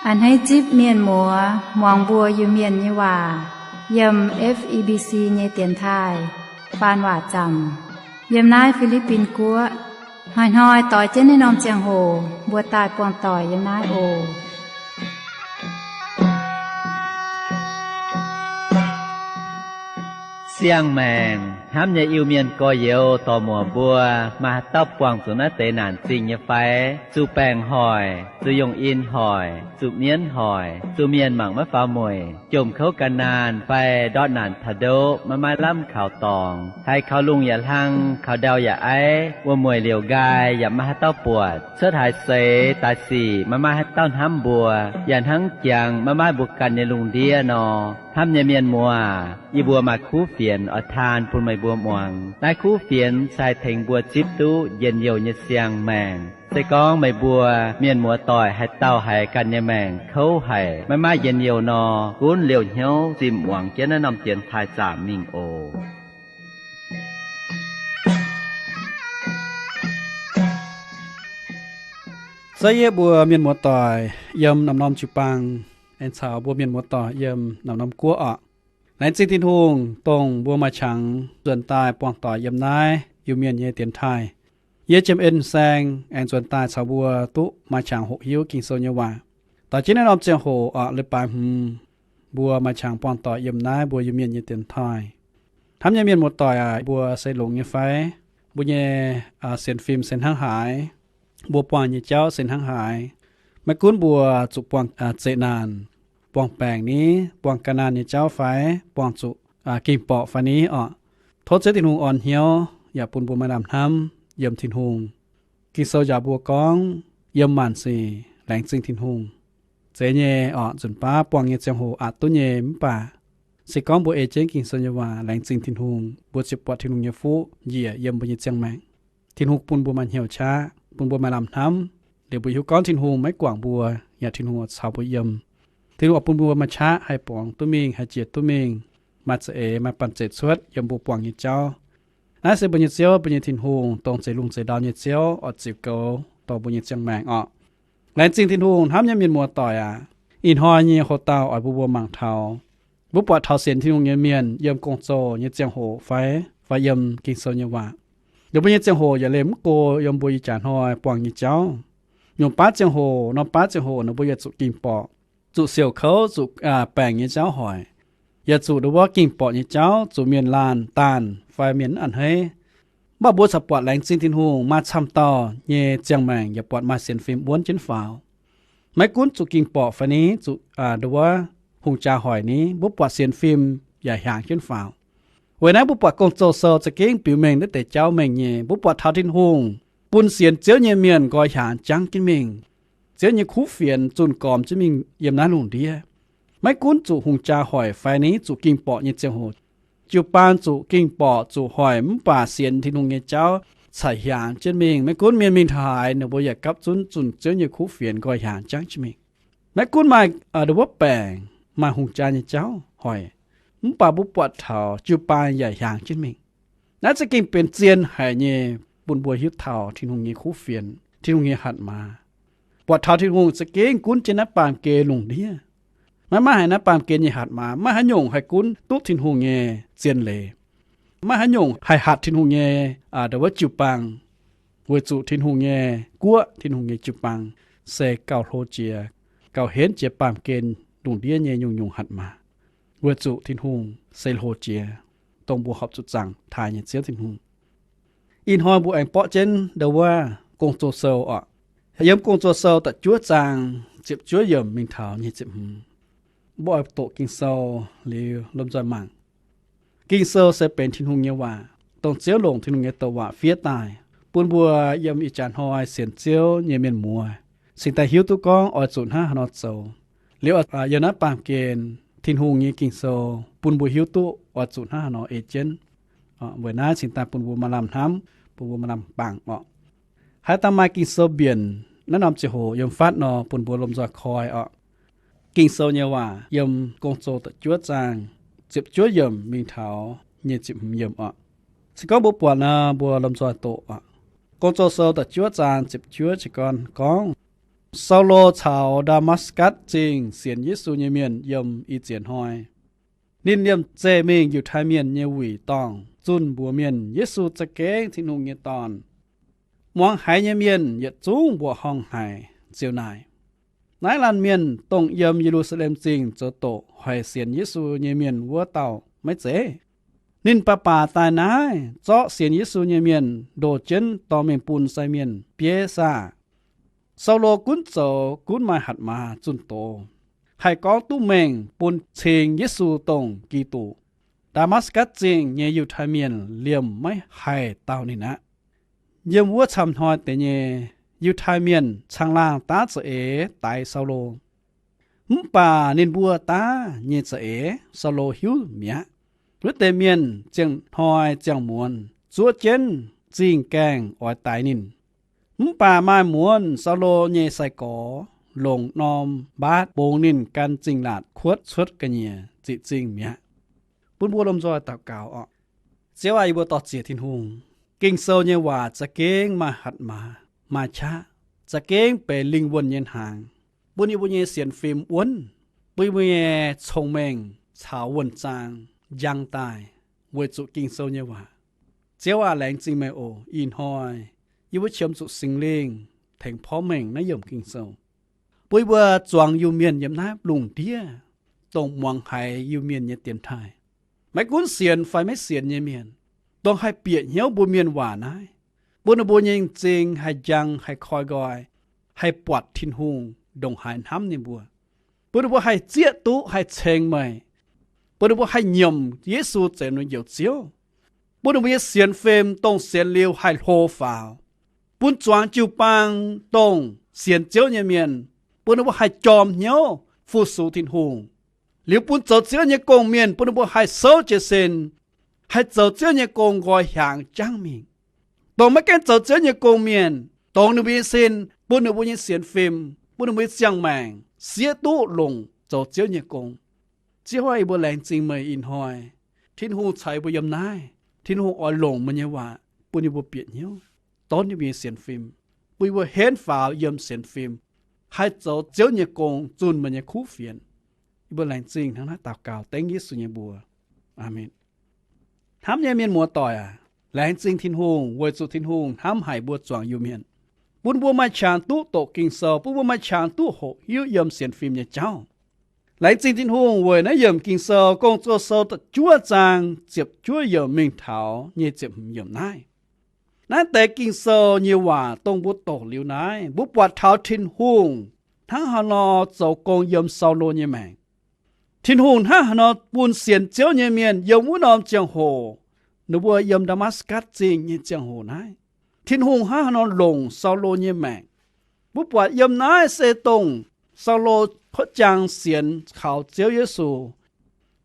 A'hneiv zipv mienh muoz muangx mbuo Iu-Mienh nyei waac yiem F E B C nyei dienx taaih faan waac zaamc yiem naaiv Fi^li^bin Guoqv. Hnoi-hnoi doix jienv naaiv norm ziangh hoc mbuo daaih buangh doic yiem naaiv oc. Siang-maengc hnamv nyei Iu-Mienh gorx-youz dorc-muoc mbuo, maaih haaix dauh buangh zuqc naaiv deix naanc zingh nyei fai? Zuqc baengc hoic, zuqc yongh in hoic, zuqc mienv hoic, zuqc mienh mangc maiv faaux mueic, jomc kouv gan naanh fai ndortv naanc taux ndoqv maiv maaih lamh kaux dorngx, haiz kaux lungh yaac hlang, kaux ndau yaac aiv, wuom-mueic liouc nqaai yaac maiv maaih haaix dauh buatc, cuotv haaix seix daaih sic maiv maaih haaix dauh hnamv mbuo, yaac hnangv jangx maiv maaih mbuo ganh nyei lungh ndiev nor. Hnamv nyei mienh muoz, yie mbuo maaih kuv fienx oix taan bun meih mbuo muangx. Naaiv kuv fienx se haih tengx mbuo zipv duqv njien-youh nyei siang-maengc. Se gorngv meih mbuo mienh muoz-doic haaix dauh haiz ganh nyei maengc kouv haic, maiv maaih njien-youh nor, gunv liouh hnyouv zimh muangx jienv naaiv norm dienx taaih zaamc mingh oc. Za'gengh yie mbuo mienh muoz-doic yiem norm-norm jiu-baang aengx caux mbuo mienh muoz-doic yiem norm-norm guoqv oc, laengz zingh Tin-Hungh dongh mbuo maaih qangx nzuonx daaih buangh doic yiem naaiv Iu-Mienh nyei dienx taaih. Yie Jiem En Saeng aengx nzuonx daaih caux mbuo duqv maaih qangx hoqc hiuv Ging-Sou nyei waac. Doix jienv naaiv norm ziangh hoc oc, leiz-baaix hmz mbuo maaih qangx buangh doic yiem naaiv mbuo Iu-Mienh nyei dienx taaih. Hnamv nyei mienh muoz-doic aac, mbuo se longx nyei fai? Mbuo nyei sienx fim se hnangv haaix? Mbuo buangh nyei jauv se hnangv haaix? Maiv gunv mbuo zuqc buangh zeqc naanc, buangh baengc ni, buangh gan naanh nyei jauv fai buangh zuqc ging-borqc fai ni oc, tov Ziouv Tin-Hungh orn hnyouv yaac bun mbuo maaih lamh hnamv yiem Tin-Hungh. Ging-Sou njaaux mbuo gorngv, yiem maanc sic laengz zingh Tin-Hungh. Zeiz nyei oc, nzunc baav buangh nyei ziangh hoc aqc duqv nyei, mv baac se gorngv mbuo ei jienv Ging-Sou nyei waac laengz zingh Tin-Hungh, mbuo ziouc buatc Tin-Hungh nyei fuqv njiec yiem mbuo nyei ziangh maengc. Tin-Hungh bun mbuo maaih hnyouv qaqv, bun mbuo maaih lamh hnamv, liuz mbuo hiuv gorngv Tin-Hungh maiv guangc mbuo, yaac Tin-Hungh oix caux mbuo yiem. Tin-Hungh oix bun mbuo maaih qaqv haih borngz duqv mingh, haih jiex duqv mingh, maaih za'eix, maaih banh zeic cuotv yiem mbuo buangh nyei jauv. Naaiv se mbuo nyei Ziouv, mbuo nyei Tin-Hungh, dongh zeix lungh zeix ndau nyei Ziouv, oix ziux goux dorh mbuo nyei ziangh maengc oc. Laengz zingh Tin-Hungh. Hnamv nyei mienh muoz-doic aac, ih hnoi nyei hoc-dauh oix bun mbuo mangc taux, mbuo buatc taux sienx Tin-Hungh nyei mienh yiem gong-zoh nyei ziangh hoc fai, fai yiem Ging-Sou nyei waac, ninh mbuo nyei ziangh hoc yaac leih mv go yiem mbuo ih jaax hnoi buangh nyei jauv. Nyungc baav ziangh hoc, norm baav ziangh hoc ninh mbuo yaac zuqc ging-borqc, zuqc siouc kouv, zuqc baengc nyei jauv hoic, yaac zuqc ndo wuov ging-borqc nyei jauv, zuqc mienh laanh daanh fai mienh mv a'hneiv. Mv baac mbuo corc buatc laengz zingh Tin-Hungh, maaih camv dauh nyei ziangh maengc yaac buatc maaih sienx fim wuonv jienv faaux. Maiv gunv zuqc ging-borqc fai ni, zuqc ndo wuov hungh jaa hoic ni, mbuo buatc sienx fim yaac hiaangx jienv faaux. Weic naaiv mbuo buatc Gong-Zoh Sou za'gengh biux mengh naaiv deix jauv mengh nyei. Mbuo buatc taux Tin-Hungh bun sienx Ziouv nyei mienh nqoi hiaangx jangv jienv mingh. Ziouv nyei kuv fienx zunh gormx jienv mingh yiem naaiv lungh ndiev. Maiv gunv zuqc hungh jaa hoic fai ni, zuqc ging-borqc nyei ziangh hoc, jiu-baang zuqc ging-borqc zuqc hoic, mv baac sienx Tin-Hungh nyei jauv caic hiaangx jienv mingh. Maiv gunv mienh mingh taux haaix, ninh mbuo yaac gapv zunv zunh Ziouv nyei kuv fienx nqoi hiaangx jangv jienv mingh. Maiv gunv maaih ndo wuov baengc, maaih hungh jaa nyei jauv hoic, mv baac mbuo buatc taux jiu-baang yaac hiaangx jienv mingh. Naaiv za'gengh benx zien haic nyei, bun mbuo hiuv taux Tin-Hungh nyei kuv fienx, Tin-Hungh nyei hatc maaz. Buatc taux Tin-Hungh za'gengh gunv jienv naaiv baamh gen lungh ndiev. Maiv maaih haaix naaiv baamh gen nyei hatc maaz, maiv haaix nyungc haih gunv duqv Tin-Hungh nyei zien leiz. Maiv haaix nyungc haih hatc Tin-Hungh nyei ndo wuov jiu-baang, weic zuqc Tin-Hungh nyei guoqv, Tin-Hungh nyei jiu-baang se gauh hlo jiex, gauh henv jiex baamh gen lungh ndiev nyei nyungc-nyungc hatc maaz, weic zuqc Tin-Hungh se hlo jiex, dongh mbuo horpc zuqc zaangc taaih nyei Ziouv Tin-Hungh. Ih hnoi mbuo aengx borqv jienv ndo wuov Gong-Zoh Sou oc. Yiem Gong-Zoh Sou da'juov zaang ziepc juov yiemc mingh taux nyic ziepc hmz. Mbuo oix doqc Ging-Sou liuz lomh nzoih mangc. Ging-Sou se benx Tin-Hungh nyei waac, dongh Ziouv longc Tin-Hungh nyei douc waac fiev daaih, bun mbuo yiem ih jaax hnoi sienx Ziouv nyei mienh muoz cingx daaih hiuv duqv gorngv oix zuqc hnangv haaix nor zoux. Liuz yiem naaiv baamh gen, Tin-Hungh nyei Ging-Sou bun mbuo hiuv duqv oix zuqc hnangv haaix nor ei jienv. Weic naaiv cingx daaih bun mbuo maaih lamh hnamv, bun mbuo maaih lamh bangc oc. Haaix dauh maaih Ging-Sou mbienc naaiv norm ziangh hoc yiem fatv nor, bun mbuo lomh nzoih koi oc. Ging-Sou nyei waac yiem Gong-Zoh da'juov zaang ziepc juov yiemc mingh taux nyic ziepc hmz yiemc oc. Se gorngv mbuo buatc nor, mbuo lomh nzoih doqc oc. Gong-Zoh Sou da'juov zaang ziepc juov jiez gorn gorngv, Saulo caux Ndaa^matv^gatc Zingh sienx Yesu nyei mienh yiem ih ziex hnoi. Ninh liemh zeih mingh Yiutai Mienh nyei wuic dorngh zunh mbuox mienh Yesu za'gengh Tin-Hungh nyei Dorn. Muangx haiz nyei mienh yietc zungv mbuoqc horngh haic ziouc naaic, Naaiv laanh mienh dongh yiem Ye^lu^saa^lem Zingh zoux doqc hoic sienx Yesu nyei mienh wuov dauh maiv zeiz? Ninh baac baac daaih naaiv zorqv sienx Yesu nyei mienh ndoh jienv dorh mingh bun sai mienh bieiv saah? Saulo gunv zoux gunv maaih hatc maaz zunh doz, haih gorngv duqv mengh bun ceng Yesu dongh Giduc. Ndaa^matv^gatc Zingh nyei Yiutai Mienh liemh maiv haih dauh ninh aqv. Yiem wuov camv hnoi deix nyei Yiutai Mienh caangh laangh daav za'eix daix Saulo. Mv baac ninh mbuo daav nyei za'eix Saulo hiuv mi'aqv. Wuov deix mienh ziangh hnoi ziangh muonz zuov jienv zingh gaengh oix daix ninh. Mv baac maaih muonz Saulo nyei sai-gorx longc norm mbaatv bungx ninh gan zingh laatc kuotv cuotv ga'nyiec ziqc zingh mi'aqv. Bun mbuo lomh nzoih daux gaux oc. Ziouv aah, yie mbuo dor-ziec Tin-Hungh. Ging-Sou nyei waac za'gengh maaih hatc maaz, maaih qaqv, za'gengh benx lingh wuonh nyei hnaangx, bun yie mbuo nyei sienx fim wuonv, bun yie mbuo nyei cong-mengh caux wuonh zaang njang daaih weic zuqc Ging-Sou nyei waac. Ziouv aah, laengz zingh meih oc. Ih hnoi yie mbuo qiemx zuqc Singx Lingh tengx porv mengh naaiv yiemc Ging-Sou, bun yie mbuo zuangx Iu-Mienh yiem naaiv lungh ndiev, dongh muangx haiz Iu-Mienh nyei dienx taaih, maiv gunv sienx fai maiv sienx nyei mienh, dongh haih bieqc hnyouv mbuo Mienh waac naaiv, bun ninh mbuo nyei m'zing haih njang, haih koi nqoi, haih buatc Tin-Hungh ndongc haaix hnamv ninh mbuo, bun ninh mbuo haih zieqv duqv haih ceng meih, bun ninh mbuo haih nyiemc Yesu zeiz ninh mbuo Njoux Ziouv, bun ninh mbuo nyei sienx fim dongh sienx liuz haih hlo faaux, bun zuangx jiu-baang dongh sienx Ziouv nyei mienh, bun ninh mbuo haih jorm hnyouv fu-sux Tin-Hungh. Liuz bun zoux Ziouv nyei gong-mienh, bun ninh mbuo haih souv jiez sin, haih zoux Ziouv nyei gong nqoi hiaangx jangv mingh. Dongh maiv gaengh zoux Ziouv nyei gong-mienh, dongz ninh mbuo nyei sin, bun ninh mbuo nyei sienx fim, bun ninh mbuo nyei ziangh maengc sieqv duqv longc zoux Ziouv nyei gong. Ziouv aah, yie mbuo laengz zingh meih ih hnoi. Tin-Hungh caux yie mbuo yiem naaiv. Tin-Hungh oix longc meih nyei waac bun yie mbuo bieqc hnyouv, donv yie mbuo nyei sienx fim, bun yie mbuo henv faaux yiem sienx fim, haih zoux Ziouv nyei gong, zunh meih nyei kuv fienx. Yie mbuo laengz zingh hnangv naaiv daux gaux dengv Yesu nyei mbuox. Aamen. Hnamv nyei mienh muoz-doic aac, laengz zingh Tin-Hungh weic zuqc Tin-Hungh hnamv haic mbuo zuangx Iu-Mienh, bun mbuo maaih qangx duqv doqc Ging-Sou, bun mbuo maaih qangx duqv hoqc hiuv yiem sienx fim nyei jauv. Laengz zingh Tin-Hungh weic naaiv yiemc Ging-Sou Gong-Zoh Sou da'juov zaang ziepc juov yiemc mingh taux nyei ziepc hmz yiemc naaiv. Naaiv deix Ging-Sou nyei waac dongh mbuo doqc liuz naaiv, mbuo buatc taux Tin-Hungh hnangv haaix nor zoux gong yiem Saulo nyei maengc. Tin-Hungh hnangv haaix nor bun sienx Ziouv nyei mienh yiem wuov norm ziangh hoc, ninh mbuo yiem Ndaa^matv^gatc Zingh nyei ziangh hoc naaiv, Tin-Hungh hnangv haaix nor longc Saulo nyei maengc. Mbuo buatc yiem naaiv se dongh Saulo kuotv jaang sienx kaux Ziouv Yesu,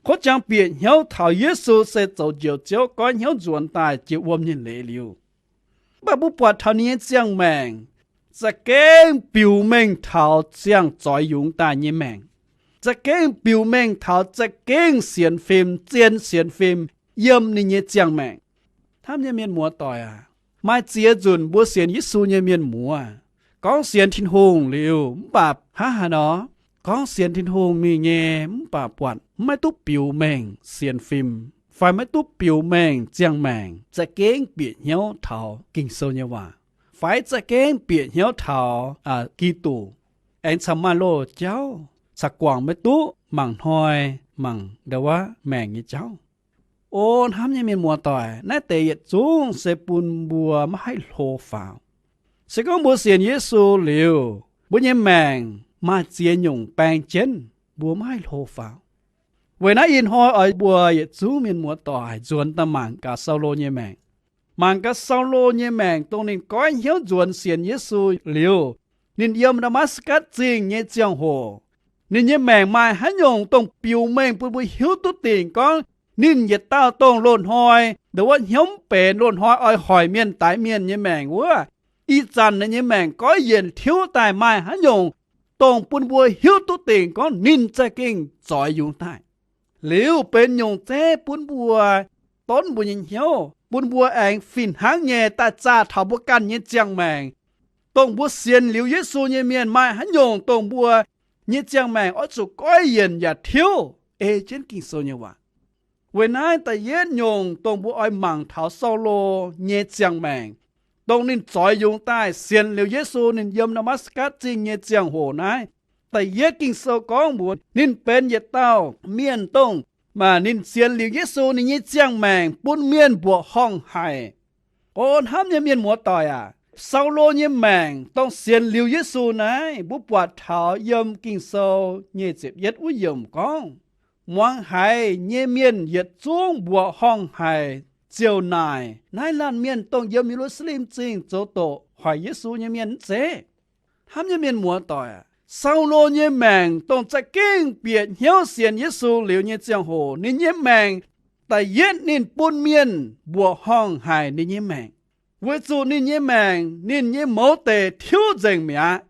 kuotv jaang bieqc hnyouv taux Yesu se zoux Njoux Ziouv goiv hnyouv nzuonx daaih jiex wuom nyei leiz liuz. Mv baac mbuo buatc taux ninh nyei ziangh maengc za'gengh biux mengh taux ziangh zoix yungz daaih nyei maengc, za'gengh biux mengh taux za'gengh sienx fim, zien sienx fim yiem ninh nyei ziangh maengc. Hnamv nyei mienh muoz-doic aac, maaih ziex nzunc mbuo sienx Yesu nyei mienh muoz, gorngv sienx Tin-Hungh liuz, mv baac hnangv haaix nor, gorngv sienx Tin-Hungh mingh nyei, mv baac buatc maiv duqv biux mengh sienx fim, fai maiv duqv biux mengh ziangh maengc za'gengh bieqc hnyouv taux Ging-Sou nyei waac, fai za'gengh bieqc hnyouv taux Giduc, aengx caux maaih loz-jauv caux guangc maiv duqv mangc hnoi mangc ndau wuov maengc nyei jauv. O hnamv nyei mienh muoz-doic, naaiv deix yietc zungv se bun mbuo maiv haih hlo faaux. Se gorngv mbuo sienx Yesu liuz, mbuo nyei maengc maaih ziex nyungc baeng jienv, mbuo maiv haih hlo faaux. Weic naaiv ih hnoi oix mbuox yietc zungv mienh muoz-doic nzuonx daaih mangc gaax Saulo nyei maengc. Mangc gaax Saulo nyei maengc dongh ninh goiv hnyouv nzuonx sienx Yesu liuz, ninh yiem Ndaa^matv^gatc Zingh nyei ziangh hoc, ninh nyei maengc maaih haaix nyungc dongh biux mengh bun mbuo hiuv duqv dingc gorngv ninh yietc dauh dongh loz-hnoi ndau wuov hnyouv mv benx, loz-hnoi oix hoic mienh daix mienh nyei maengc wuov. Ih zanc ninh nyei maengc goiv yienc tiuv daaih maaih haaix nyungc dongh bun mbuo hiuv duqv dingc gorngv ninh za'gengh zoix yungz daaih. Liuz benx nyungc zeiv bun mbuo donv mbuo nyei hnyouv, bun mbuo aengx fih hnangv nyei daaih zaah taux mbuo ganh nyei ziangh maengc, dongh mbuo sienx liuz Yesu nyei mienh maaih haaix nyungc dongh mbuo nyei ziangh maengc oix zuqc goiv yienc yaac tiuv, ei jienv Ging-Sou nyei waac. Weic naaiv da'yietv nyungc dongh mbuo oix mangc taux Saulo nyei ziangh maengc, dongh ninh zoix yungz daaih sienx liuz Yesu, ninh yiem Ndaa^matv^gatc Zingh nyei ziangh hoc naaiv. Da'yietv Ging-Sou gorngv mbuox ninh benx yietc dauh mienh dongh, maaih ninh sienx liuz Yesu, ninh nyei ziangh maengc bun mienh mbuoqc horngh haic. O hnamv nyei mienh muoz-doic aac, Saulo nyei maengc dongh sienx liuz Yesu naaiv, mbuo buatc taux yiem Ging-Sou nyic ziepc yietv wuov yiemc gorngv, muangx haiz nyei mienh yietc zungv mbuoqc horngh haic, ziouc naaic, Naaiv laanh mienh dongh yiem Ye^lu^saa^lem Zingh zoux doqc hoic Yesu nyei mienh mv zeiz? Hnamv nyei mienh muoz-doic aac, Saulo nyei maengc dongh za'gengh bieqc hnyouv sienx Yesu liuz nyei ziangh hoc, ninh nyei maengc da'yietv ninh bun mienh mbuoqc horngh haic ninh nyei maengc, weic zuqc ninh nyei maengc, ninh nyei mouz deic tiuv nzengc mi'aqv,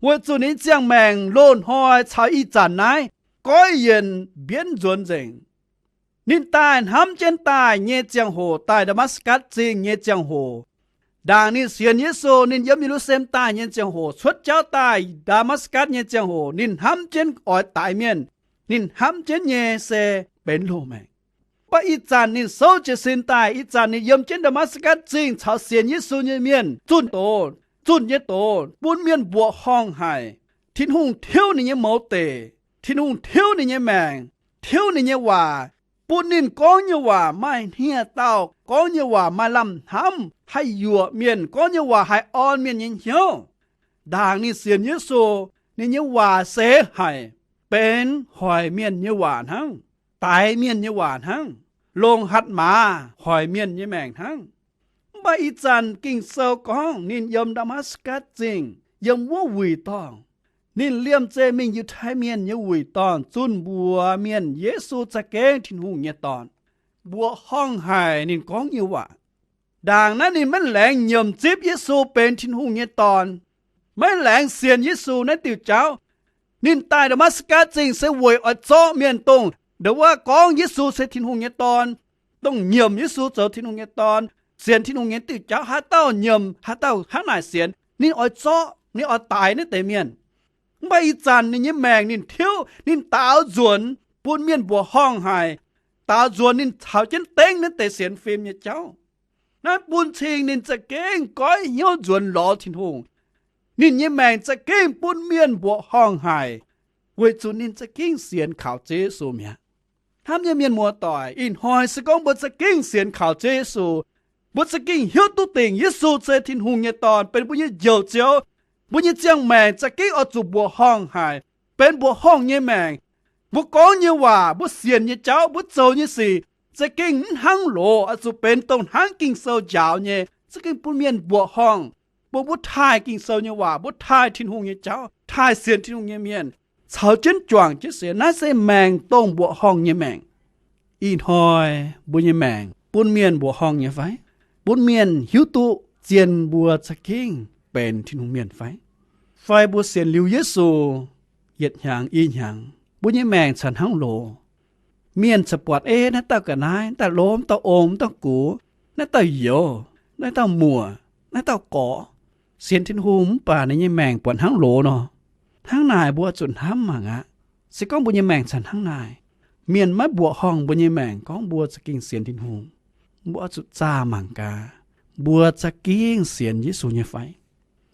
weic zuqc ninh nyei ziangh maengc loz-hnoi caux ih zanc naaiv goiv yienc mbienv nzuonx nzengc. Ninh daaih hnamv jienv daaih nyei ziangh hoc, daaih Ndaa^matv^gatc Zingh nyei ziangh hoc, ndaangc ninh sienx Yesu, ninh yiem Ye^lu^saa^lem daaih nyei ziangh hoc, cuotv jauv daaih Ndaa^matv^gatc nyei ziangh hoc, ninh hnamv jienv oix daix mienh. Ninh hnamv jienv nyei se benx loz-maengc. Mv baac ih zanc ninh souv jiez sin daaih, ih zanc ninh yiem jienv Ndaa^matv^gatc Zingh caux sienx Yesu nyei mienh zunh doz, zunh nyei doz, bun mienh mbuoqc horngh haic. Tin-Hungh tiuv ninh nyei mouz deic, Tin-Hungh tiuv ninh nyei maengc, tiuv ninh nyei waac, bun ninh gorngv nyei waac maaih hniev-daauh, gorngv nyei waac maaih lamh hnamv, haih yuoqc mienh, gorngv nyei waac haih orn mienh nyei hnyouv. Ndaangc ninh sienx Yesu, ninh nyei waac seix haic, benx hoic mienh nyei waac hnangv, daix mienh nyei waac hnangv, longc hatc maaz hoic mienh nyei maengc hnangv. Mv baac ih zanc Ging-Sou gorngv ninh yiem Ndaa^matv^gatc Zingh, yiem wuov wuic dorngh. Ninh liemh zeih mingh Yiutai Mienh nyei wuic dorngh zunh mbuox mienh Yesu za'gengh Tin-Hungh nyei Dorn, mbuoqc horngh haic ninh gorngv nyei waac. Ndaangc naaiv ninh maiv laengz nyiemc zipv Yesu benx Tin-Hungh nyei Dorn, maiv laengz sienx Yesu naaiv diuh jauv. Ninh daaih Ndaa^matv^gatc Zingh se weic oix zorqv mienh dongh ndongc wuov gorngv Yesu se Tin-Hungh nyei Dorn, dongh nyiemc Yesu zoux Tin-Hungh nyei Dorn, sienx Tin-Hungh nyei diuh jauv, haaix dauh nyiemc, haaix dauh hnangv naaic sienx, ninh oix zorqv, ninh oix daix naaiv deix mienh. Mv baac ih zanc ninh nyei maengc ninh tiuv, ninh daaux nzuonx bun mienh mbuoqc horngh haic, daaux nzuonx ninh caux jienv dengv naaiv deix sienx fim nyei jauv. Naaiv bun cing ninh za'gengh goiv hnyouv nzuonx lorz Tin-Hungh. Ninh nyei maengc za'gengh bun mienh mbuoqc horngh haic, weic zuqc ninh za'gengh sienx kaux Ziouv Yesu mi'aqv. Hnamv nyei mienh muoz-doic, ih hnoi se gorngv mbuo za'gengh sienx kaux Ziouv Yesu, mbuo za'gengh hiuv duqv dingc Yesu se Tin-Hungh nyei Dorn, benx mbuo nyei Njoux Ziouv, mbuo nyei ziangh maengc za'gengh oix zuqc mbuoqc horngh haic, benx mbuoqc horngh nyei maengc. Mbuo gorngv nyei waac, mbuo sienx nyei jauv, mbuo zoux nyei sic za'gengh mv hnangv loz, oix zuqc benx dongh hnangv Ging-Sou njaaux nyei, za'gengh bun mienh mbuoqc horngh. Bun mbuo taaih Ging-Sou nyei waac, mbuo taaih Tin-Hungh nyei jauv, taaih sienx Tin-Hungh nyei mienh caux jienv juangc jienv sienx. Naaiv se maengc dongh mbuoqc horngh nyei maengc. Ih hnoi mbuo nyei maengc bun mienh mbuoqc horngh nyei fai? Bun mienh hiuv duqv zien mbuo za'gengh benx Tin-Hungh mienh fai? Fai mbuo sienx liuz Yesu yietc hnyangx i hnyangx, mbuo nyei maengc caux hnangv loz. Mienh caux buatc, ei, naaiv dauh ga'naaiv, naaiv dauh lomh, dauh ong, dauh gux, naaiv dauh youz, naaiv dauh muoc, naaiv dauh gorx, sienx Tin-Hungh mv baac ninh nyei maengc buatc hnangv loz nor. Hnangv naaic mbuo zuqc hnamv mangc aqv. Se gorngv mbuo nyei maengc caux hnangv naaic, mienh maiv mbuoqc horngh mbuo nyei maengc gorngv mbuo za'gengh sienx Tin-Hungh, mbuo oix zuqc zaah mangc gaax, mbuo za'gengh sienx Yesu nyei fai?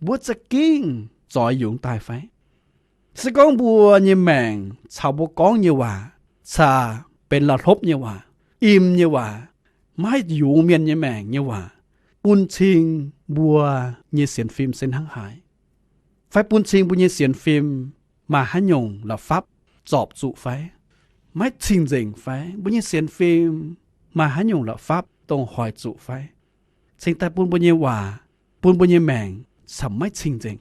Mbuo za'gengh zoix yungz daaih fai? Se gorngv mbuo nyei maengc caux mbuo gorngv nyei waac caux benx la'hlopv nyei waac, im nyei waac, maiv yungz mienh nyei maengc nyei waac, bun cing mbuo nyei sienx fim se hnangv haaix? Fai bun cing mbuo nyei sienx fim maaih haaix nyungc la'fapv zorpc zuqc fai? Maiv cing-nzengc fai? Mbuo nyei sienx fim maaih haaix nyungc la'fapv dongh hoic zuqc fai? Cingx daaih bun mbuo nyei waac, bun mbuo nyei maengc camv maiv cing-nzengc.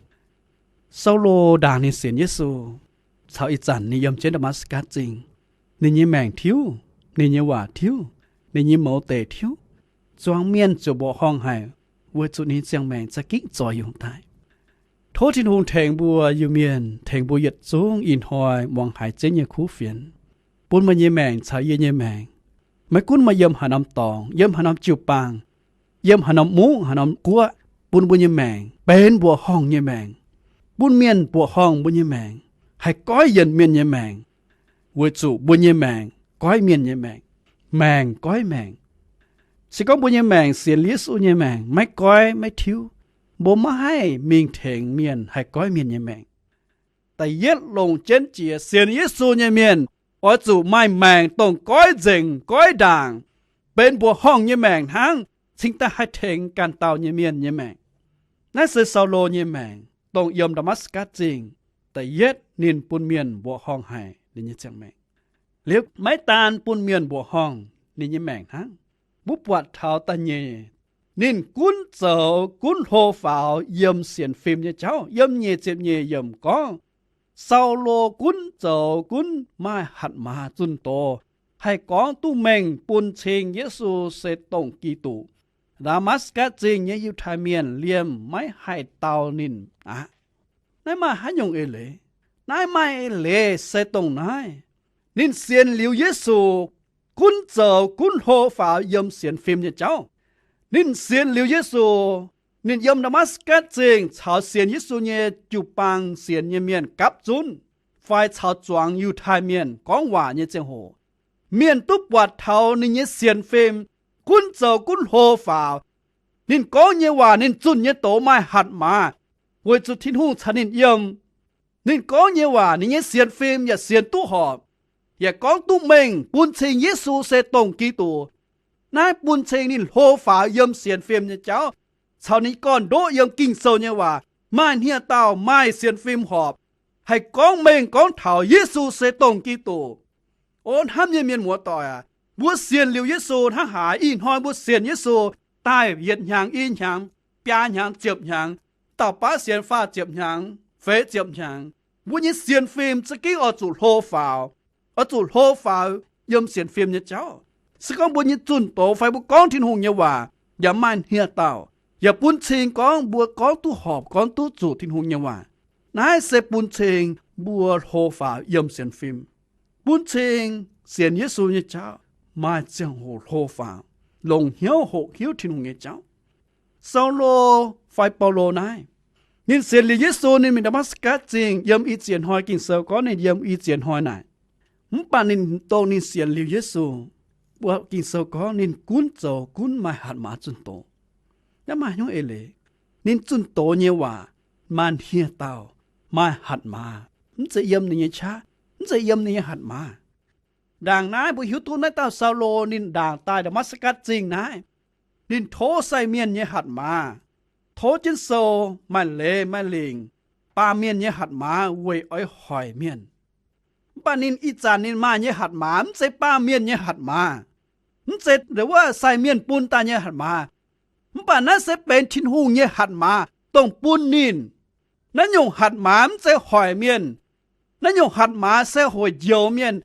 Saulo ndaangc ninh sienx Yesu, caux ih zanc ninh yiem jienv Ndaa^matv^gatc Zingh, ninh nyei maengc tiuv, ninh nyei waac tiuv, ninh nyei mouz deic tiuv, zuangx mienh ziouc mbuoqc horngh haic, weic zuqc ninh ziangh maengc za'gengh zoix yungz daaih. Tov Tin-Hungh tengx mbuo Iu-Mienh, tengx mbuo yietc zungv ih hnoi muangx haiz Ziouv nyei kuv fienx, bun meih nyei maengc caux yie nyei maengc, maiv gunv meih yiem haaix norm dorngx, yiem haaix norm jiu-baang, yiem haaix norm mungv, haaix norm guoqv, bun mbuo nyei maengc benx mbuoqc horngh nyei maengc, bun mienh mbuoqc horngh mbuo nyei maengc, haih goiv yienc mienh nyei maengc, weic zuqc mbuo nyei maengc goiv mienh nyei maengc, maengc goiv maengc. Se gorngv mbuo nyei maengc sienx Yesu nyei maengc maiv goiv maiv tiuv, mbuo maiv haih mingh tengx mienh haih goiv mienh nyei maengc. Da'yietv longc jienv jiex sienx Yesu nyei mienh oix zuqc maaih maengc dongh goiv nzengc goiv ndaangc, benx mbuoqc horngh nyei maengc hnangv, cingx daaih haih tengx ganh dauh nyei mienh nyei maengc. Naaiv se Saulo nyei maengc dongh yiem Ndaa^matv^gatc Zingh, da'yietv ninh bun mienh mbuoqc horngh haic ninh nyei ziangh maengc. Liuz maiv daan bun mienh mbuoqc horngh ninh nyei maengc hnangv. Mbuo buatc taux da'nyeic, ninh gunv zoux gunv hlo faaux yiem sienx fim nyei jauv. Yiem nyeic ziepc nyeic yiemc gorngv, Saulo gunv zoux gunv maaih hatc maaz zunh doz, haih gorngv duqv mengh bun cing Yesu se dongh Giduc. Ndaa^matv^gatc Zingh nyei Yiutai Mienh liemh maiv haih dau ninh aqv. Naaiv maaih haaix nyungc eix leiz? Naaiv maaih eix leiz se dongh naaiv. Ninh sienx liuz Yesu, gunv zoux gunv hlo faaux yiem sienx fim nyei jauv. Ninh sienx liuz Yesu, ninh yiem Ndaa^matv^gatc Zingh caux sienx Yesu nyei jiu-baang sienx nyei mienh gapv zunv, fai caux zuangx Yiutai Mienh gorngv waac nyei ziangh hoc, mienh duqv buatc taux ninh nyei sienx fim gunv zoux gunv hlo faaux. Ninh gorngv nyei waac, ninh zunh nyei doz maaih hatc maaz, weic zuqc Tin-Hungh caux ninh yiem. Ninh gorngv nyei waac, ninh nyei sienx fim yaac sienx duqv horpc, yaac gorngv duqv mengh bun cing Yesu se dongh Giduc. Naaiv bun cing ninh hlo faaux yiem sienx fim nyei jauv, caux ninh gorn-ndoqv yiem Ging-Sou nyei waac. Maaih hniev-daauh maaih sienx fim horpc, haih gorngv mengh gorngv taux Yesu se dongh Giduc. O hnamv nyei mienh muoz-doic aac, mbuo sienx liuz Yesu hnangv haaix? Ih hnoi mbuo sienx Yesu daaih yietc hnyangx, i hnyangx, biaa hnyangx, ziepc hnyangx, dauh baav sienx faah ziepc hnyangx, feix ziepc hnyangx, mbuo nyei sienx fim za'gengh oix zuqc hlo faaux, oix zuqc hlo faaux yiem sienx fim nyei jauv. Se gorngv mbuo nyei zunh doz fai mbuo gorngv Tin-Hungh nyei waac yaac maaih hniev-daauh, yaac bun cing gorngv mbuo gorngv duqv horpc, gorngv duqv zuqc Tin-Hungh nyei waac. Naaiv se bun cing mbuo hlo faaux yiem sienx fim, bun cing sienx Yesu nyei jauv maaih ziangh hoc hlo faaux, longc hnyouv hoqc hiuv Tin-Hungh nyei jauv. Saulo fai Baulo naaiv, ninh sienx liuz Yesu, ninh mingh Ndaa^matv^gatc Zingh yiem i ziex hnoi. Ging-Sou gorngv ninh yiem i ziex hnoi naaic. Mv baac ninh dongh ninh sienx liuz Yesu, mbuo Ging-Sou gorngv ninh gunv zoux gunv maaih hatc maaz zunh doz. Naaiv maaih hnyouv eix leiz. Ninh zunh doz nyei waac maaih hniev-daauh, maaih hatc maaz, mv zeiz yiem ninh nyei qaqv, mv zeiz yiem ninh nyei hatc maaz. Ndaangc naaiv mbuo hiuv duqv naaiv dauh Saulo ninh ndaangc daaih Ndaa^matv^gatc Zingh naaiv, ninh tov sai mienh nyei hatc maaz, tov jienv sou, maaih leiz maaih lingc, baamh mienh nyei hatc maaz weic oix hoic mienh. Mv baac ninh ih zanc ninh maaih nyei hatc maaz mv zeiz baamh mienh nyei hatc maaz, mv zeiz ndongc wuov sai mienh bun daaih nyei hatc maaz. Mv baac naaiv se benx Tin-Hungh nyei hatc maaz dongh bun ninh. Naaiv nyungc hatc maaz mv zeiz hoic mienh. Naaiv nyungc hatc maaz se hoic njoux mienh.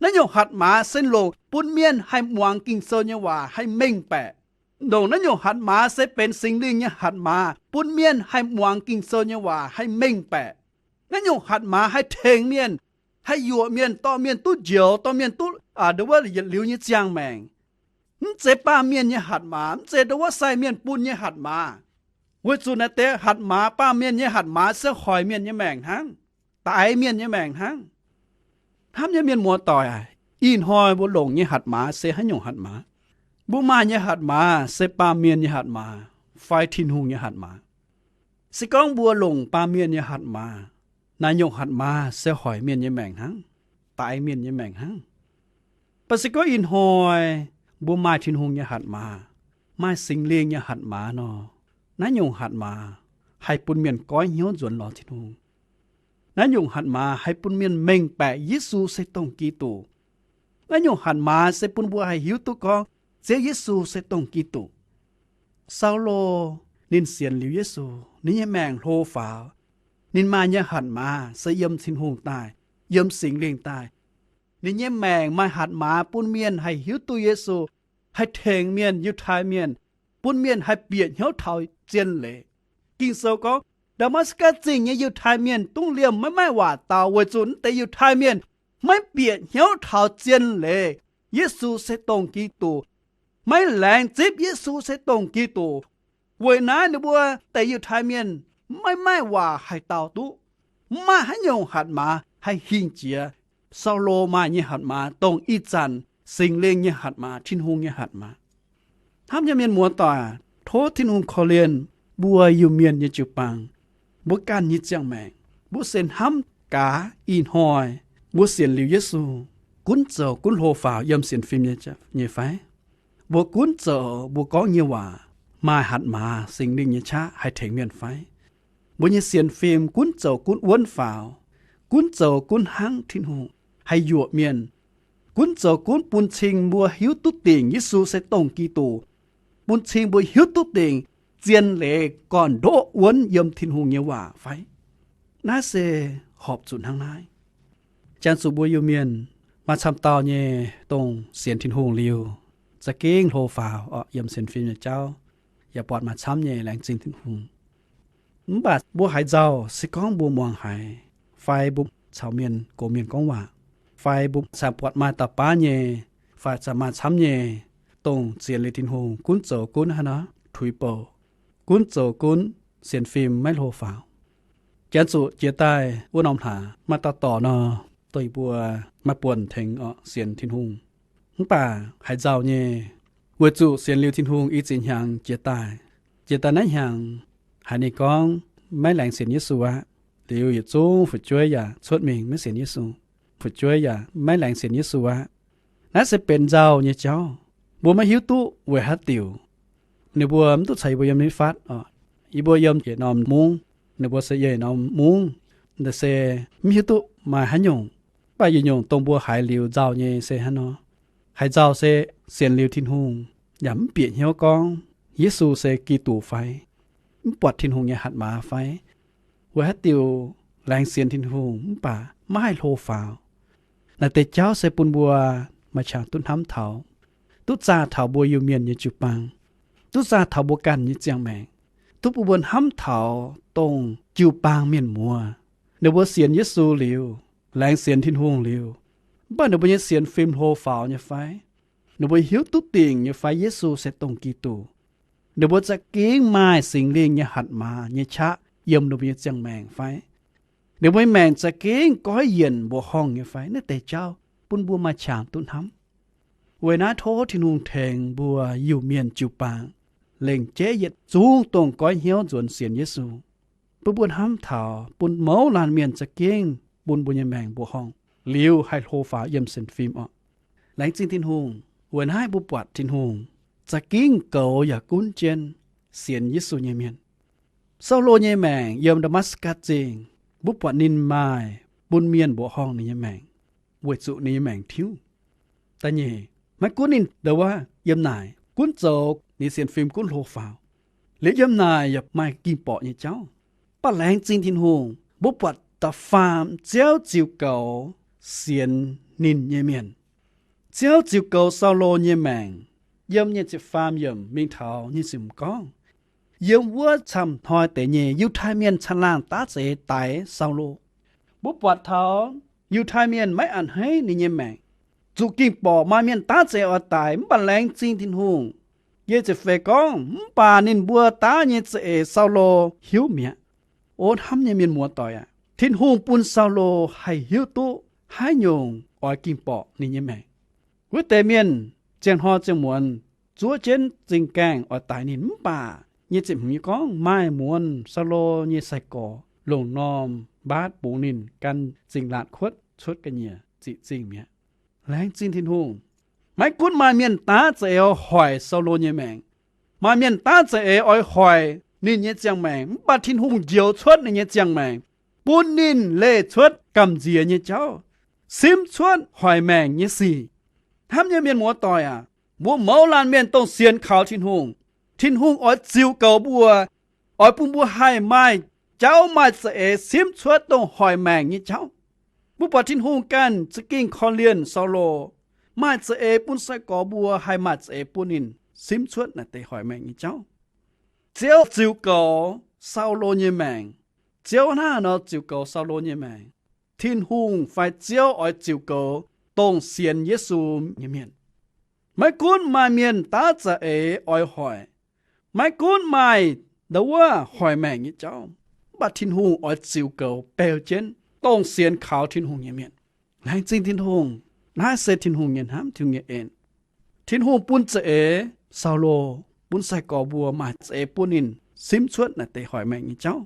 Naaiv nyungc hatc maaz se longc bun mienh haih muangx Ging-Sou nyei waac haih mengh baeqc. Ndongc naaiv nyungc hatc maaz se benx Singx Lingh nyei hatc maaz, bun mienh haih muangx Ging-Sou nyei waac haih mengh baeqc. Naaiv nyungc hatc maaz haih tengx mienh, haih yuoqc mienh, dorh mienh duqv njoux, dorh mienh duqv, aa, ndongc wuov yietc liuz nyei ziangh maengc. Mv zeiz baamh mienh nyei hatc maaz, mv zeiz ndongc wuov sai mienh bun nyei hatc maaz. Weic zuqc naaiv deix hatc maaz, baamh mienh nyei hatc maaz se hoic mienh nyei maengc hnangv, daix mienh nyei maengc hnangv. Hnamv nyei mienh muoz-doic aac, ih hnoi mbuo longc nyei hatc maaz se haaix nyungc hatc maaz? Mbuo maaih nyei hatc maaz se baamh mienh nyei hatc maaz fai Tin-Hungh nyei hatc maaz? Se gorngv mbuo longc baamh mienh nyei hatc maaz, naaiv nyungc hatc maaz se hoic mienh nyei maengc hnangv, daix mienh nyei maengc hnangv. Mv baac se gorngv ih hnoi mbuo maaih Tin-Hungh nyei hatc maaz, maaih Singx Lingh nyei hatc maaz nor, naaiv nyungc hatc maaz haih bun mienh goiv hnyouv nzuonx lorz Tin-Hungh. Naaiv nyungc hatc maaz haih bun mienh mengh baeqc Yesu se dongh Giduc. Naaiv nyungc hatc maaz se bun mbuo haih hiuv duqv gorngv Ziouv Yesu se dongh Giduc. Saulo ninh sienx liuz Yesu, ninh nyei maengc hlo faaux. Ninh maaih nyei hatc maaz se yiem Tin-Hungh daaih, yiem Singx Lingh daaih. Ninh nyei maengc maaih hatc maaz bun mienh haih hiuv duqv Yesu, haih tengx mienh, Yiutai Mienh, bun mienh haih bieqc hnyouv taux zien leiz. Ging-Sou gorngv, Ndaa^matv^gatc Zingh nyei Yiutai Mienh dungv liemh maiv maaih waac dau, weic zuqc naaiv deix Yiutai Mienh maiv bieqc hnyouv taux zien leiz, Yesu se dongh Giduc, maiv laengz zipv Yesu se dongh Giduc. Weic naaiv ninh mbuo deix Yiutai Mienh maiv maaih waac haih dau duqv, maiv maaih haaix nyungc hatc maaz haih hingh jiex Saulo maaih nyei hatc maaz, dongh ih zanc Singx Lingh nyei hatc maaz, Tin-Hungh nyei hatc maaz. Hnamv nyei mienh muoz-doic, tov Tin-Hungh korv-lienh mbuo Iu-Mienh nyei jiu-baang, mbuo ganh nyei ziangh maengc, mbuo se hnamv gaax ih hnoi mbuo sienx liuz Yesu, gunv zoux gunv hlo faaux yiem sienx fim nyei fai? Mbuo gunv zoux mbuo gorngv nyei waac maaih hatc maaz, Singx Lingh nyei qaqv haih tengx mienh fai? Mbuo nyei sienx fim gunv zoux gunv wuonv faaux, gunv zoux gunv hnangv Tin-Hungh haih yuoqc mienh, gunv zoux gunv bun cing mbuo hiuv duqv dingc Yesu se dongh Giduc, bun cing mbuo hiuv duqv dingc zien leiz gorn-ndoqv wuonv yiem Tin-Hungh nyei waac fai? Naaiv se horpc zuqc hnangv naaiv. Janx zuqc mbuo Iu-Mienh maaih camv dauh nyei dongh sienx Tin-Hungh liuz, za'gengh hlo faaux oc yiem sienx fim nyei jauv, yaac buatc maaih camv nyei laengz zingh Tin-Hungh. Mv baac mbuo haaix nzauh se gorngv mbuo muangx haiz, fai mbuo caux mienh gox mienh gorngv waac, fai mbuo caux buatc maaih dauh baav nyei, fai caux maaih camv nyei, dongh sienx liuz Tin-Hungh gunv zoux gunv hnangv nor tuix bouc, gunv zoux gunv sienx fim maiv hlo faaux. Janx zuqc jiex daaih wuov norm hlaax maaih dauh dorc nor, dongh yie mbuo maaih buonc tengx oc sienx Tin-Hungh. Mv baac haaix nzauh nyei, weic zuqc sienx liuz Tin-Hungh i ziex hnyangx jiex daaih, jiex daaih naaiv hnyangx haiz ninh gorngv maiv laengz sienx Yesu aqv. Liuz yietc zungv fu'jueiv yaac cuotv mingh maiv sienx Yesu, fu'jueiv yaac maiv laengz sienx Yesu aqv. Naaiv se benx nzauh nyei jauv. Mbuo maiv hiuv duqv weic haaix diuc ninh mbuo mv duqv caux yie mbuo yiem naaiv fatv oc. Yie mbuo yiem yietc norm mungv, ninh mbuo se yiem yietc norm mungv. Naaiv se mv hiuv duqv maaih haaix nyungc. Mv baac yietc nyungc dongh mbuo haiz liuz nzauh nyei se hnangv nor, haaix nzauh se sienx liuz Tin-Hungh yaac mv bieqc hnyouv gorngv Yesu se Giduc fai, mv buatc Tin-Hungh nyei hatc maaz fai, weic haaix diuc laengz sienx Tin-Hungh mv baac maiv haih hlo faaux. Naaiv deix jauv se bun mbuo maaih qangx duqv hnamv taux, duqv zaah taux mbuo Iu-Mienh nyei jiu-baang, duqv zaah taux mbuo ganh nyei ziangh maengc, duqv bun mbuo hnamv taux dongh jiu-baang mienh muoz, ninh mbuo sienx Yesu liuz, laengz sienx Tin-Hungh liuz, mv baac ninh mbuo nyei sienx fim hlo faaux nyei fai? Ninh mbuo hiuv duqv dingc nyei fai Yesu se dongh Giduc? Ninh mbuo za'gengh maaih Singx Lingh nyei hatc maaz nyei qaqv yiem ninh mbuo nyei ziangh maengc fai? Ninh mbuo nyei maengc za'gengh goiv yienc mbuoqc horngh nyei fai? Naaiv deix jauv bun mbuo maaih qangx duqv hnamv. Weic naaiv tov Tin-Hungh tengx mbuo Iu-Mienh jiu-baang, lengc jeiv yietc zungv dongh goiv hnyouv nzuonx sienx Yesu, bun mbuo hnamv taux bun mouz laanh mienh za'gengh bun mbuo nyei maengc mbuoqc horngh liuz haih hlo faaux yiem sienx fim oc. Laengz zingh Tin-Hungh, weic naaiv mbuo buatc Tin-Hungh za'gengh goux yaac gunv jienv sienx Yesu nyei mienh. Saulo nyei maengc yiem Ndaa^matv^gatc Zingh, mbuo buatc ninh maaih bun mienh mbuoqc horngh ninh nyei maengc, weic zuqc ninh nyei maengc tiuv. Da'nyeic, maiv gunv ninh ndau wuov yiem naaic gunv zoux ninh sienx fim gunv hlo faaux, liuz yiem naaic yaac maaih ging-borqc nyei jauv. Mv baac laengz zingh Tin-Hungh, mbuo buatc da'faam Ziouv ziux goux sienx ninh nyei mienh. Ziouv ziux goux Saulo nyei maengc, yiem nyic ziepc faam yiemc mingh taux nyic ziepc hmz gorngv, yiem wuov camv hnoi deix nyei Yiutai Mienh caangh laangh daav za'eix daix Saulo. Mbuo buatc taux Yiutai Mienh maiv a'hneiv ninh nyei maengc, zuqc ging-borqc maaih mienh daav za'eix oix daix, mv baac laengz zingh Tin-Hungh. Nyic ziepc feix gorngv, mv baac ninh mbuo daav nyei za'eix Saulo hiuv mi'aqv. O hnamv nyei mienh muoz-doic aac, Tin-Hungh bun Saulo haih hiuv duqv haaix nyungc oix ging-borqc ninh nyei maengc. Wuov deix mienh ziangh hnoi ziangh muonz zuov jienv zingh gaengh oix daix ninh, mv baac nyic ziepc hmz gorngv maaih muonz Saulo nyei sai-gorx longc norm mbaatv bungx ninh, gan zingh laatc kuotv cuotv ga'nyiec ziqc zingh mi'aqv. Laengz zingh Tin-Hungh. Maiv gunv maaih mienh daav za'eix oix hoic Saulo nyei maengc, maaih mienh daav za'eix oix hoic ninh nyei ziangh maengc, mv baac Tin-Hungh njoux cuotv ninh nyei ziangh maengc, bun ninh leih cuotv gamh nziex nyei jauv, simv cuotv hoic maengc nyei sic. Hnamv nyei mienh muoz-doic aac, mbuo mouz laanh mienh dongh sienx kaux Tin-Hungh, Tin-Hungh oix ziux goux mbuo, oix bun mbuo haih maaih jauv maaih za'eix simv cuotv dongh hoic maengc nyei jauv. Mbuo buatc Tin-Hungh ganh za'gengh korv-lienh Saulo, maaih za'eix bun sai-gorx mbuo haih maaih za'eix bun ninh simv cuotv naaic deix hoic maengc nyei jauv. Ziouv ziux goux Saulo nyei maengc. Ziouv hnangv haaix nor ziux goux Saulo nyei maengc? Tin-Hungh fai Ziouv oix ziux goux dongh sienx Yesu nyei mienh. Maiv gunv maaih mienh daav za'eix oix hoic, Maiv gunv maaih ndo wuov hoic maengc nyei jauv, mv baac Tin-Hungh oix ziux goux beu jienv dongh sienx kaux Tin-Hungh nyei mienh. Laengz zingh Tin-Hungh, naaiv se Tin-Hungh nyei hnamv, Tin-Hungh nyei en. Tin-Hungh bun za'eix Saulo, bun sai-gorx mbuo maaih za'eix bun ninh simv cuotv naaiv deix hoic maengc nyei jauv.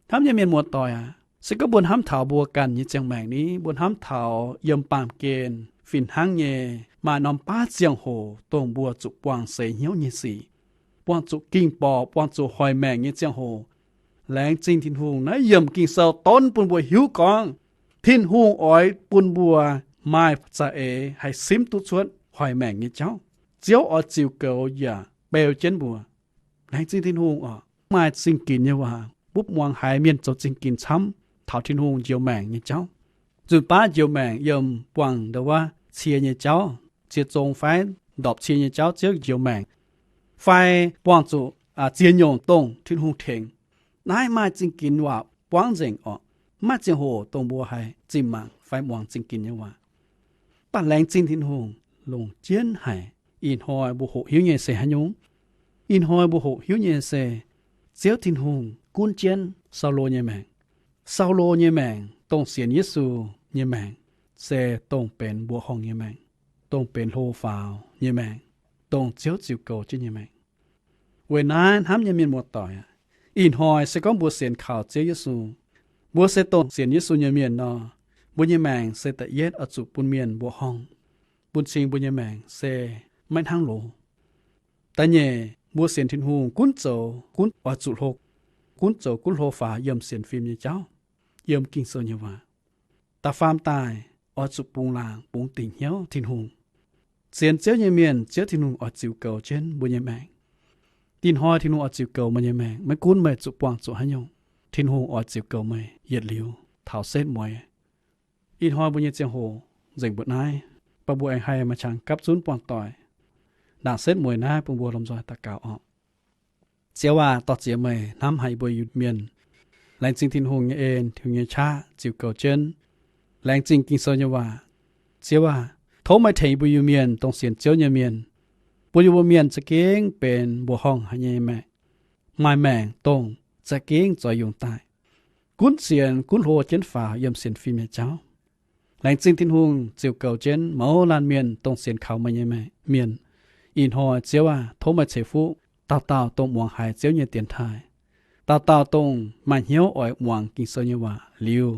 Hnamv nyei mienh muoz-doic aac, se gorngv mbuo hnamv taux mbuo ganh nyei ziangh maengc ni, mbuo hnamv taux yiem baamh gen fih hnangv nyei maaih norm baav ziangh hoc dongh mbuo zuqc buangh seix hnyouv nyei sic, buangh zuqc ging-borqc, buangh zuqc hoic maengc nyei ziangh hoc, laengz zingh Tin-Hungh naaiv yiemc Ging-Sou donv bun mbuo hiuv gorngv Tin-Hungh oix bun mbuo maaih za'eix haih simv duqv cuotv hoic maengc nyei jauv. Ziouv oix ziux goux yaac beu jienv mbuo. Laengz zingh Tin-Hungh oc. Maaih zingh ginx nyei waac, mbuo muangx haiz mienh zoux zingh ginx camv taux Tin-Hungh njoux maengc nyei jauv. Nzunc baav njoux maengc yiem buangh ndo wuov cie nyei jauv, cie zong fai ndorpc cie nyei jauv Ziouv njoux maengc, fai buangh zuqc ziex nyungc dongh Tin-Hungh tengx. Naaiv maaih zingh ginx waac buangv nzengc oc. Maiv maaih ziangh hoc dongh mbuo haih zinh mangc fai muangx zingh ginx nyei waac. Mv baac laengz zingh Tin-Hungh longc jienv haic. Ih hnoi mbuo hoqc hiuv nyei se haaix nyungc? Ih hnoi mbuo hoqc hiuv nyei se Ziouv Tin-Hungh gunv jienv Saulo nyei maengc. Saulo nyei maengc, dongh sienx Yesu nyei maengc, se dongh benx mbuoqc horngh nyei maengc, dongh benx hlo faaux nyei maengc, dongh Ziouv ziux goux jienv nyei maengc. Weic naaiv hnamv nyei mienh muoz-doic aac, ih hnoi se gorngv mbuo sienx kaux Ziouv Yesu, mbuo se dongh sienx Yesu nyei mienh nor, mbuo nyei maengc se da'yietv oix zuqc bun mienh mbuoqc horngh, bun cing mbuo nyei maengc se maiv hnangv loz. Da'nyeic, mbuo sienx Tin-Hungh gunv zoux gunv oix zuqc hlo, gunv zoux gunv hlo faaux yiem sienx fim nyei jauv, yiem Ging-Sou nyei waac. Da'faam daaih, oix zuqc bungx laangc bungx dingc hnyouv Tin-Hungh. Sienx Ziouv nyei mienh, Ziouv Tin-Hungh oix ziux goux jienv mbuo nyei maengc. Ih hnoi Tin-Hungh oix ziux goux meih nyei maengc, maiv gunv meih zuqc buangh zuqc haaix nyungc, Tin-Hungh oix ziux goux meih yietc liuz taux setv mueiz. Ih hnoi mbuo nyei ziangh hoc nzengc mbuoqc naaiv, baac mbuo aengx haih maaih qangx gapv zunv buangh doic. Ndaangc setv mueiz naaiv bun mbuo lomh nzoih daux gaux oc. Ziouv aac, dor-ziec meih hnamv haic mbuo Iu-Mienh. Laengz zingh Tin-Hungh nyei en, Tin-Hungh nyei qaqv ziux goux jienv. Laengz zingh Ging-Sou nyei waac. Ziouv aac, tov meih tengx mbuo Iu-Mienh dongh sienx Ziouv nyei mienh, bun yie mbuo Mienh za'gengh benx mbuoqc horngh haic nyei maengc, maaih maengc dongh za'gengh zoix yungz daaih, gunv sienx gunv hlo jienv faaux yiem sienx fim nyei jauv. Laengz zingh Tin-Hungh ziux goux jienv mouz laanh mienh dongh sienx kaux meih nyei mienh. Ih hnoi Ziouv aac, tov meih ceix fuqv dauh dauh dongh muangx haiz Ziouv nyei dienx taaih, dauh dauh dongh maaih hnyouv oix muangx Ging-Sou nyei waac liuz,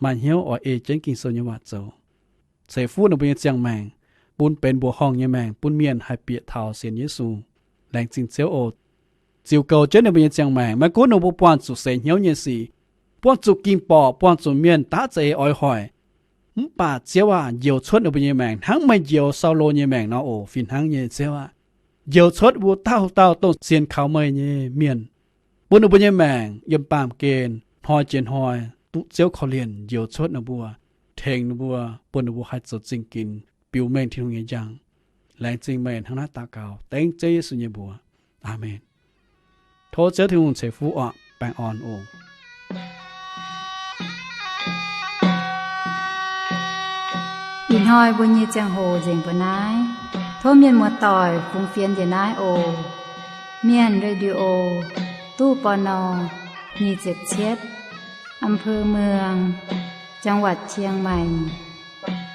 maaih hnyouv oix ei jienv Ging-Sou nyei waac zoux. Ceix fuqv ninh mbuo nyei ziangh maengc bun benx mbuoqc horngh nyei maengc, bun mienh haih bieqc taux sienx Yesu. Laengz zingh Ziouv oc. Ziux goux jienv ninh mbuo nyei ziangh maengc, maiv gunv ninh mbuo buangh zuqc seix hnyouv nyei sic, buangh zuqc ging-borqc, buangh zuqc mienh daav za'eix oix hoic, mv baac Ziouv aac, njoux cuotv ninh mbuo nyei maengc hnangv meih njoux Saulo nyei maengc nor oc. Fih hnangv nyei Ziouv aac, njoux cuotv mbuo dauh dauh dongh sienx kaux meih nyei mienh, bun ninh mbuo nyei maengc yiem baamh gen hnoi jiex hnoi duqv Ziouv korv-lienh, njoux cuotv ninh mbuo, tengx ninh mbuo, bun ninh mbuo haih zoux zingh ginx biux mengh Tin-Hungh nyei njang. Laengz zingh meih hnangv naaiv daux gaux dengv Ziouv Yesu nyei mbuox. Aamen. Tov Ziouv Tin-Hungh ceix fuqv oc. Baengh orn oc. Ih hnoi mbuo nyei ziangh hoc nzengc mbuo naaiv. Tov mienh muoz-doic fungx fienx njiec naaiv oc. Mienh Radio, ตู้ ปณ. nyic ziepc cietv, อำเภอเมือง จังหวัดเชียงใหม่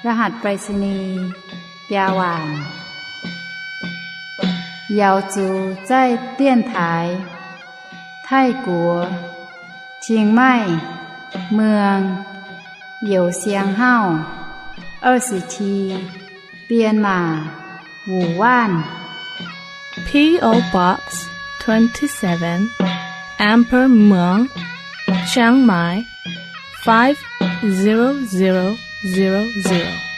รหัสไปรษณีย์ biaa waanc. Yaux zuqc zaih dienv taaix, Taiv-Guoqv, Chiang Mai, Muang, Youz Siang Hauv, ยี่สิบเจ็ด Bienh Maac, Wuonh Waanc. P O Box twenty-seven, Amber Muang, Chiang Mai, five zero zero zero zero.